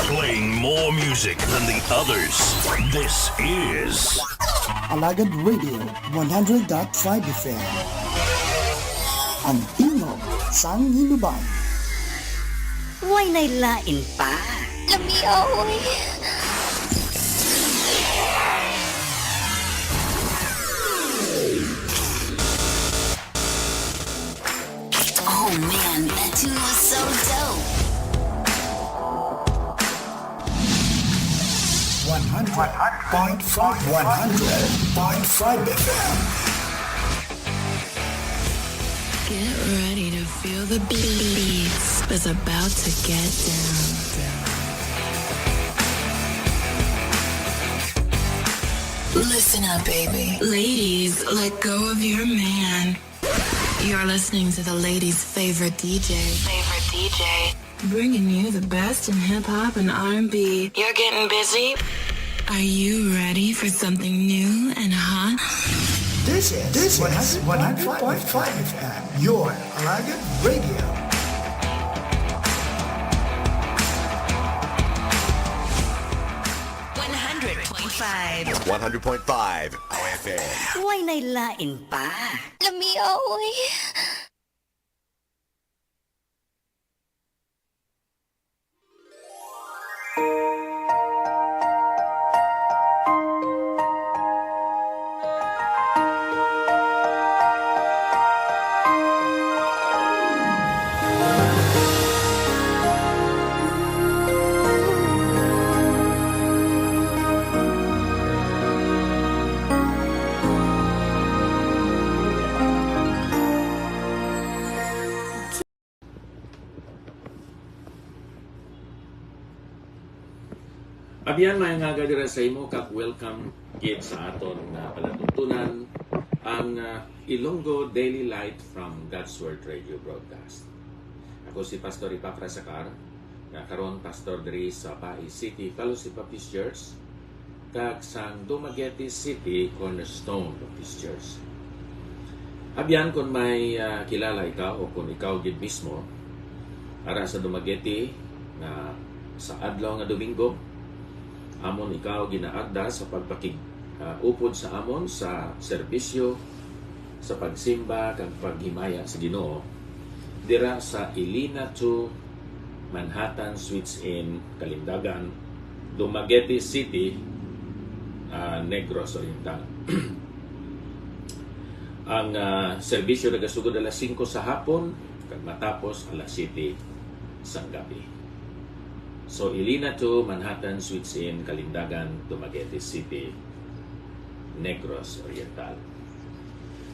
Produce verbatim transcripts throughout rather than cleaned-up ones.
Playing more music than the others. This is Alagad Radio one hundred point five F M. Ang tingog sang Hinubay. Way nay lain pa. Lami, oy. Oh man, that tune was so dope. One hundred point five, one hundred point five F M. Get ready to feel the beats. It's about to get down. Listen up, baby. Ladies, let go of your man. You're listening to the ladies' favorite D J. Favorite D J. Bringing you the best in hip hop and R and B. You're getting busy? Are you ready for something new and hot? This is, this is one hundred point five F M, your Alagad Radio. One hundred point five. One hundred point five O F M. Way nay lain pa. Lami, oy. Abyan, may ngaga dira sa imo, kag welcome gid sa aton nga palatuntunan, ang, ah, Ilonggo Daily Light from God's Word Radio Broadcast. Ako si Pastor Epafras Sacar, nga karon pastor diri sa Bai City Fellowship Baptist Church, kag sang Dumaguete City Cornerstone Baptist Church. Abyan, kon may, ah, kilala ikaw o kon ikaw gid mismo ara sa Dumaguete nga sa adlaw nga Domingo, amon ikaw ginaagda sa pagpakig-, ah, upod sa amon sa serbisyo sa pagsimba kag paghimaya sa Ginoo dira sa Ilina Two Manhattan Suites Inn, Kalindagan, Dumaguete City, ah, Negros Oriental. Ang, ah, serbisyo nagasugod alas singko sa hapon kag matapos alas siyete sang gabi. So, Ilina Two Manhattan Suites Inn, Kalindagan, Dumaguete City, Negros Oriental.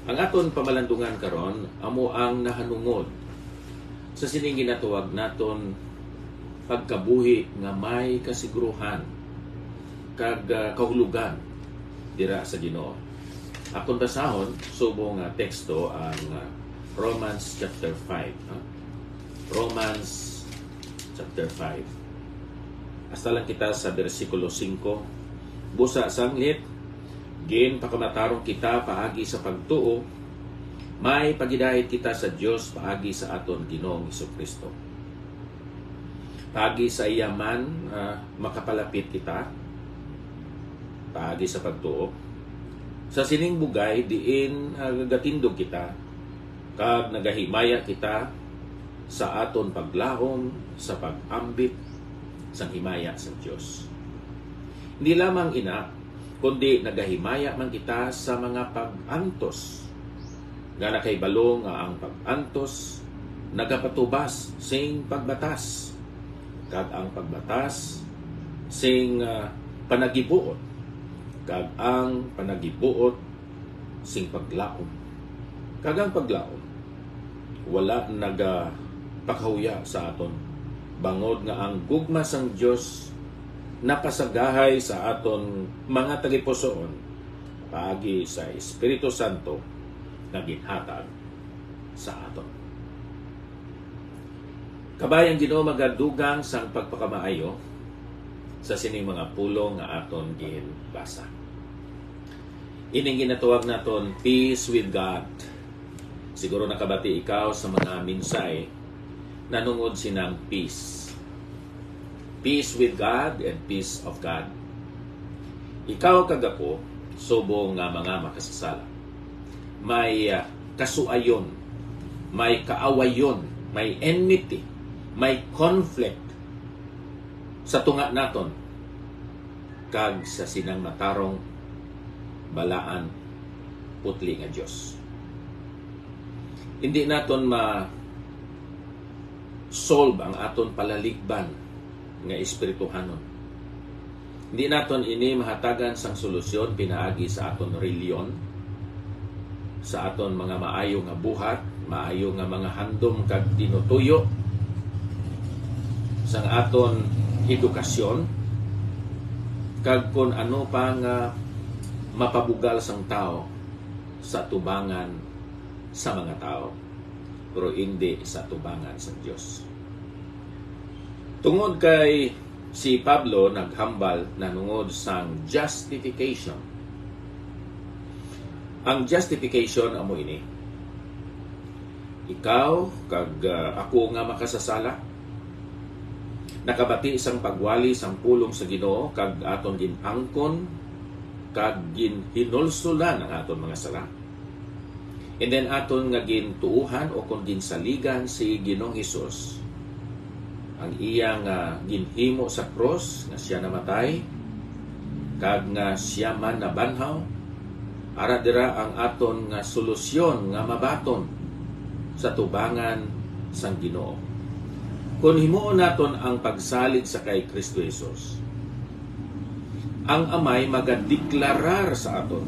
Ang aton pamalandungan karon amo ang nahanungod sa sining ginatawag naton pagkabuhi nga may kasiguruhan kag, ah, kahulogan dira sa Ginoo. Akon basahon subong nga teksto ang, ah, Romans chapter five, ha? Romans chapter five. Hasta lang kita sa bersikulo singko. Busa, sanglit, ginpakamatarong kita paagi sa pagtuo, may paghidait kita sa Dios paagi sa aton Ginoong Jesu-Cristo. Paagi sa iya man, ah, makapalapit kita paagi sa pagtuo. Sa sining bugay diin, ah, nagatindog kita, kag nagahimaya kita sa aton paglaom sa pag-ambit sang himaya sang Dios. Hindi lamang ina, kundi nagahimaya man kita sa mga pag-antos nga nakahibalo nga ang pag-antos nagapatubas sing pagbatas, kag ang pagbatas sing, ah, panagibuot, kag ang panagibuot sing paglaom, kag ang paglaom wala nagapakahuya sa aton, bangod nga ang gugma sang Dios napasagahay sa aton mga tagipusoon paagi sa Espiritu Santo nga ginhatag sa aton. Kabay ang Ginoo magadugang sang pagpakamaayo sa sining mga pulong nga aton ginbasa. Ining ginatawag naton Peace with God. Siguro nakabati ikaw sa mga mensahe Nanungod sinang peace. Peace with God and peace of God. Ikaw kag ako, subong nga mga makasasala, may, ah, kasuayon, may kaawayon, may enmity, may conflict sa tunga naton kag sa sinang matarong, balaan, putli nga Dios. Hindi naton ma-solve ang aton palaligban nga espirituhanon. Hindi naton ini mahatagan sang solusyon pinaagi sa aton reliyon, sa aton mga maayo nga buhat, maayo nga mga handom kag tinutuyo, sang aton edukasyon, kag kon ano pa nga mapabugal sang tawo sa tubangan sa mga tawo, pero indi sa tubangan sa Dios. Tungod kay si Pablo naghambal nanungod sang justification. Ang justification amo ini: ikaw kag, ah, ako nga makasasala, nakabati sang pagwali sang pulong sa Ginoo kag aton gin-angkon kag ginhinulsulan ang aton mga sala. And then aton nga gintuohan o kon ginsaligan si Ginoong Hesus, ang iya nga ginhimo sa krus nga siya namatay kag nga siya man nabanhaw, ara dira ang aton nga solusyon nga mabaton sa tubangan sang Ginoo. Kon himuon naton ang pagsalig sa kay Kristo Jesus, ang Amay magadeklarar sa aton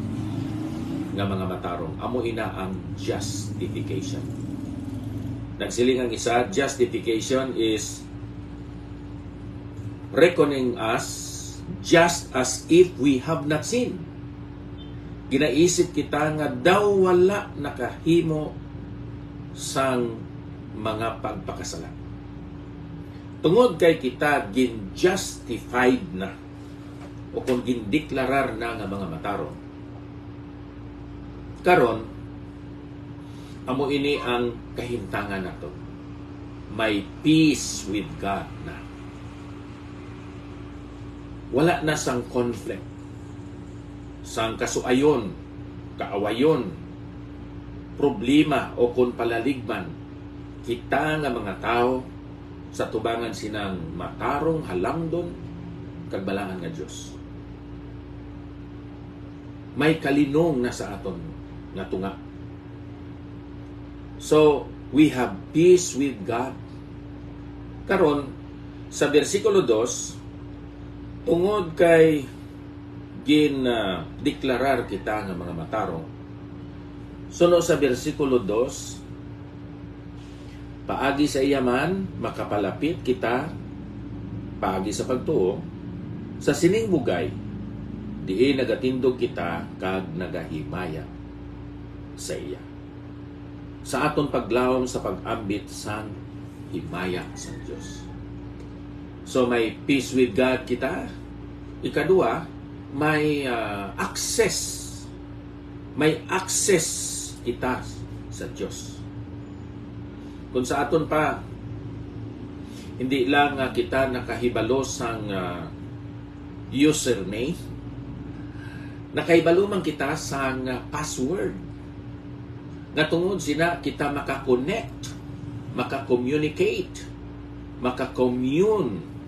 nga mga matarong. Amo ina ang justification. Nagsiling ang isa, justification is reckoning us just as if we have not sinned. Ginaisip kita nga daw wala nakahimo sang mga pagpakasala. Tungod kay kita gin-justified na o kung gindeklarar na nga mga matarong, karon, amo ini ang kahimtangan nato. May peace with God na. Wala na sang conflict, sang kasuayon, kaawayon, problema, o kon palaligban. Kita nga mga tawo sa tubangan sinang matarong, halangdon, kag balaan nga Dios. May kalinong na sa aton nga tunga. So, we have peace with God. Karon, sa bersikulo dos, tungod kay gin, ah, deklarar kita nga mga matarong, suno sa bersikulo dos, paagi sa iya man, makapalapit kita, paagi sa pagtuo, sa sining bugay, diin nagatindog kita kag nagahimaya sa iya, sa aton paglawom sa pag-ambit sang himaya sang Dios. So, may peace with God kita. Ikadua, may, ah, access. May access kita sa Dios. Kung sa aton pa, hindi lang nga kita nakahibalo sang, ah, username, nakahibalo man kita sang, ah, password. Nga tungod sina kita maka-connect, maka-communicate, maka-commune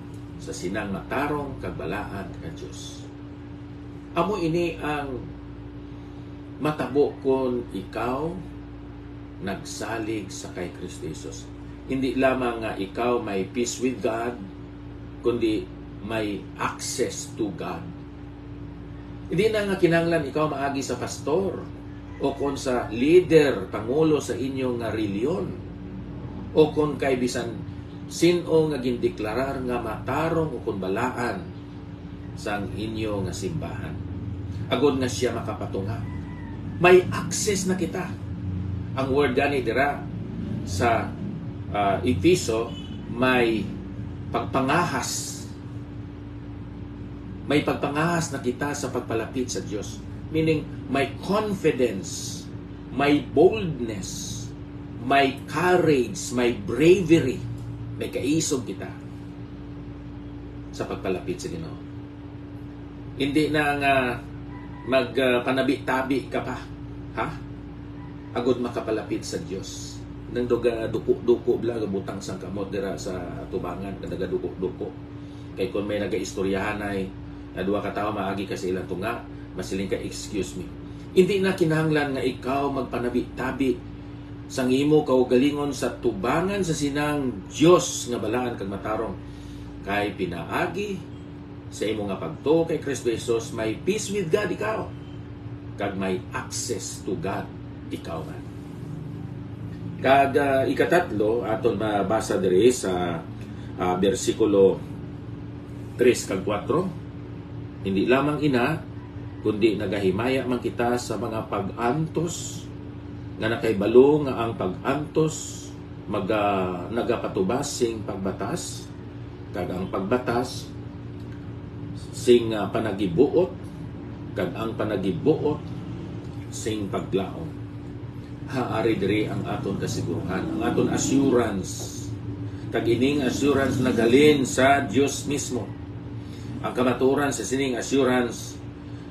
sa sinang matarong kag balaan nga Dios. Amo ini ang matabo kon ikaw nagsalig sa kay Kristo Jesus. Hindi lamang nga ikaw may peace with God, kundi may access to God. Hindi na nga kinahanglan ikaw maagi sa pastor o kon sa leader, pangulo sa inyo nga reliyon, o kon kay bisan sin-o nga gindeklarar nga matarong o kon balaan sang inyo nga simbahan, agod nga sia makapatunga. May access na kita. Ang word gani dira sa, ah, Efeso, may pagpangahas. May pagpangahas na kita sa pagpalapit sa Dios. Meaning, may confidence, may boldness, may courage, may bravery. May kaisog kita sa pagpalapit sa Ginoo. Hindi na nga magpanabi-tabi ka pa, ha? Agud makapalapit sa Dios. Nang duga duko-duko bla, gabutang sang kamot dira sa tubangan, nga nagaduko-duko. Kay kung may nagaistoryahanay nga duha ka tawo, maagi ka sa ilang tunga, masiling ka, "Excuse me." Hindi na kinahanglan nga ikaw magpanabi-tabi sang imo kaugalingon sa tubangan sa sinang Dios nga balaan kag matarong, kay pinaagi sa imo nga pagtuo kay Kristo Jesus, may peace with God ikaw, kag may access to God ikaw man. Kag, ah, ikatatlo, aton mabasa diri sa, ah, bersikulo tres kag kuwatro, "Hindi lamang ina, kundi nagahimaya man kita sa mga pag-antos nga nakahibalo nga ang pag-antos maga-, nagapatubas sing pagbatas, kag ang pagbatas sing, ah, panaghibuot, kag ang panaghibuot sing paglaom." Haari diri ang aton kasiguruhan, ang aton assurance. Kag ining assurance naghalin sa Dios mismo. Ang kamatuoran sa sining assurance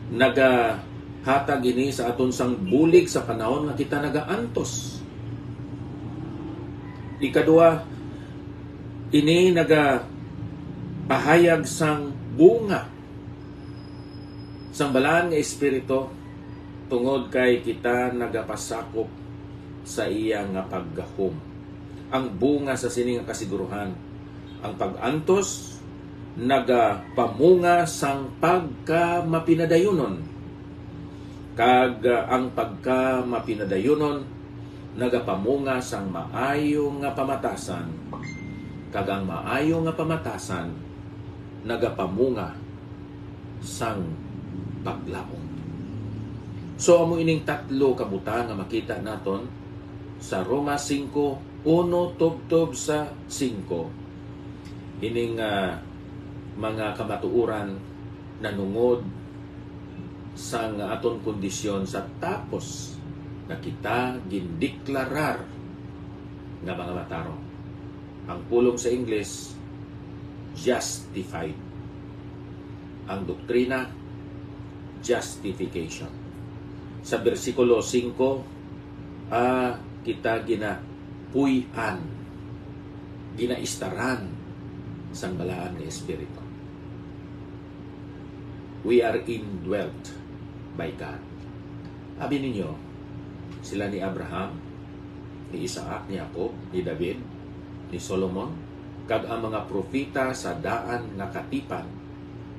nagahatag ini sa aton sang bulig sa panahon nga kita nagaantos. Ikadua, ini nagapahayag sang bunga sang Balaan nga Espiritu, tungod kay kita nagapasakop sa iya nga paggahom. Ang bunga sa sini nga kasiguruhan, ang pag-antos nagapamunga sang pagkamapinadayunon, kag, ah, ang pagkamapinadayunon nagapamunga sang maayo nga pamatasan, kag ang maayo nga pamatasan nagapamunga sang paglaom. So, amo ining tatlo ka butang nga makita naton sa Roma singko, uno tubtob sa singko. Ining, ah, mga kamatuoran nanungod sang aton kondisyon sa tapos nga kita gindeklarar nga mga matarong. Ang pulong sa Ingles, justified. Ang doktrina, justification. Sa bersikulo singko, ah, kita ginapuy-an, ginaistaran sang Balaan nga Espiritu. We are indwelt by God. Abi ninyo, sila ni Abraham, ni Isaac, ni Jacob, ni David, ni Solomon, kag ang mga propeta sa daan nga katipan,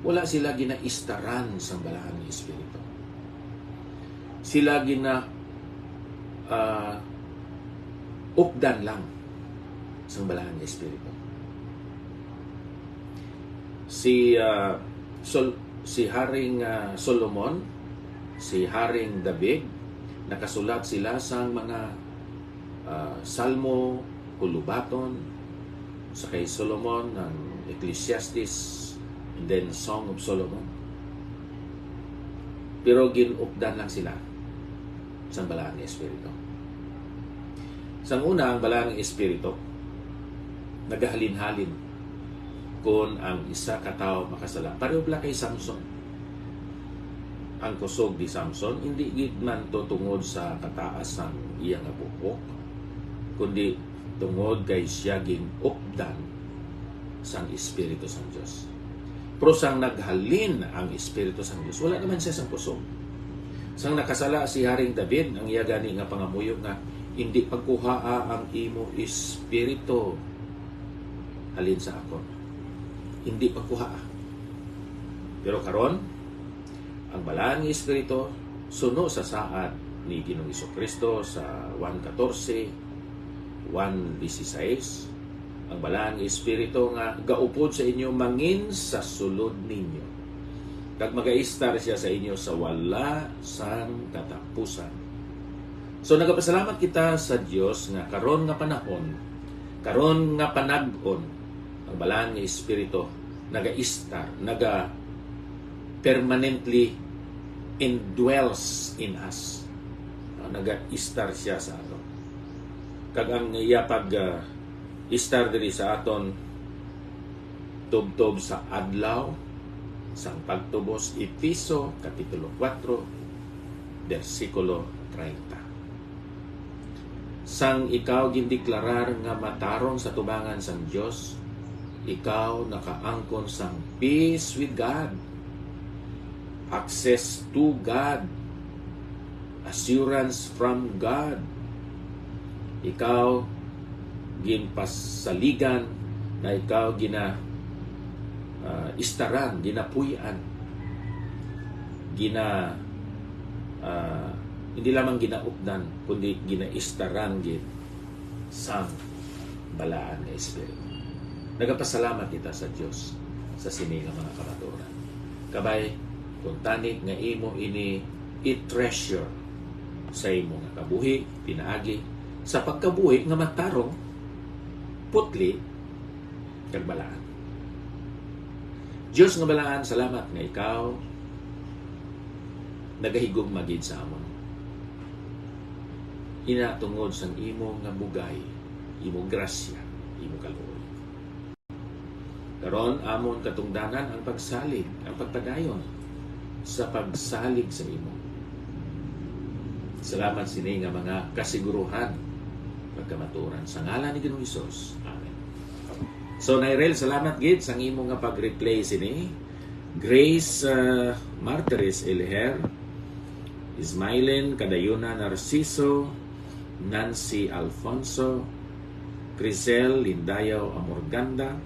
wala sila ginaistaran sang Balaan nga Espiritu. Sila gina, ah, updan lang sang Balaan nga Espiritu. Si, ah, Sol-, si Haring, ah, Solomon, si Haring David, nakasulat sila sang mga, ah, Salmo, Hulubaton, sa kay Solomon, ang Ecclesiastes, and then Song of Solomon. Pero gin-updan lang sila sang Balaan nga Espiritu. Sang una, ang Balaan nga Espiritu nagahalin-halin kon ang isa ka tawo makasala. Pareho bala kay Samson. Ang kusog ni Samson, hindi gid man to tungod sa kataas sang iya nga buhok, kundi tungod kay siya gin-updan sang Espiritu sang Dios. Pero sang naghalin ang Espiritu sang Dios, wala naman siya sang kusog. Sang nakasala si Haring David, ang iya gani nga pangamuyo nga, "Hindi pagkuhaa ang imo espiritu halin sa akon." Hindi pagkuhaa. Pero karon, ang Balaan nga Espiritu, suno sa saad ni Ginoong Jesu-Cristo sa Juan katorse, Juan dieciséis, ang Balaan nga Espiritu nga gaupod sa inyo mangin sa sulod ninyo, kag magaistar sia sa inyo sa wala sang katapusan. So, nagapasalamat kita sa Dios nga karon nga panahon, karon nga panag-on, ang Balaan nga Espiritu nagaistar, naga permanently indwells in us. Ah, nagaistar siya sa aton. Kag ang iya pag, ah, istar diri sa aton tubtob sa adlaw sang pagtubos, Efeso Kapitulo kuwatro, bersikulo treinta. Sang ikaw gindeklarar nga matarong sa tubangan sang Dios, ikaw nakaangkon sang peace with God, access to God, assurance from God. Ikaw ginpasaligan, na ikaw gina, ah, istaran, ginapuy-an, gina, ah, hindi lamang ginaupdan, kundi ginaistaran gid sang balaan nga Espiritu. Nagapasalamat kita sa Dios sa sini nga mga kamatuoran. Kabay, kuntani nga imo ini i-treasure sa imo nga kabuhi, pinaagi sa pagkabuhi nga matarong, putli, kag balaan. Dios nga balaan, salamat nga ikaw nagahigugma gid sa amon. Ina tungod sang imo nga bugay, imo grasya, imo kaluoy. Karon, amon katungdanan ang pagsalig, ang pagpadayon sa pagsalig sa imo. Salamat sini nga mga kasiguruhan, pagkamaturan sa ngalan ni Ginoong Hesus. Amen. So, Nairel, salamat gid sang imo nga pag-replay sini. Grace, uh, Martires Eliher, Ismailen Kadayuna Narciso, Nancy Alfonso, Crisel Lindayaw Amorganda.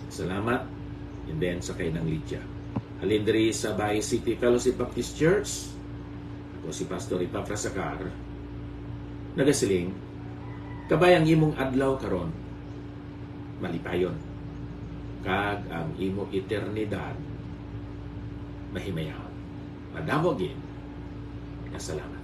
Salamat. And then sa kay Nang Lydia. Halin diri sa Bay City Fellowship Baptist Church, ako si Pastor Epafras Sacar, nagasiling, kabay ang imong adlaw karon malipayon, kag ang imo eternidad mahimayaon. Madamo gid nga salamat.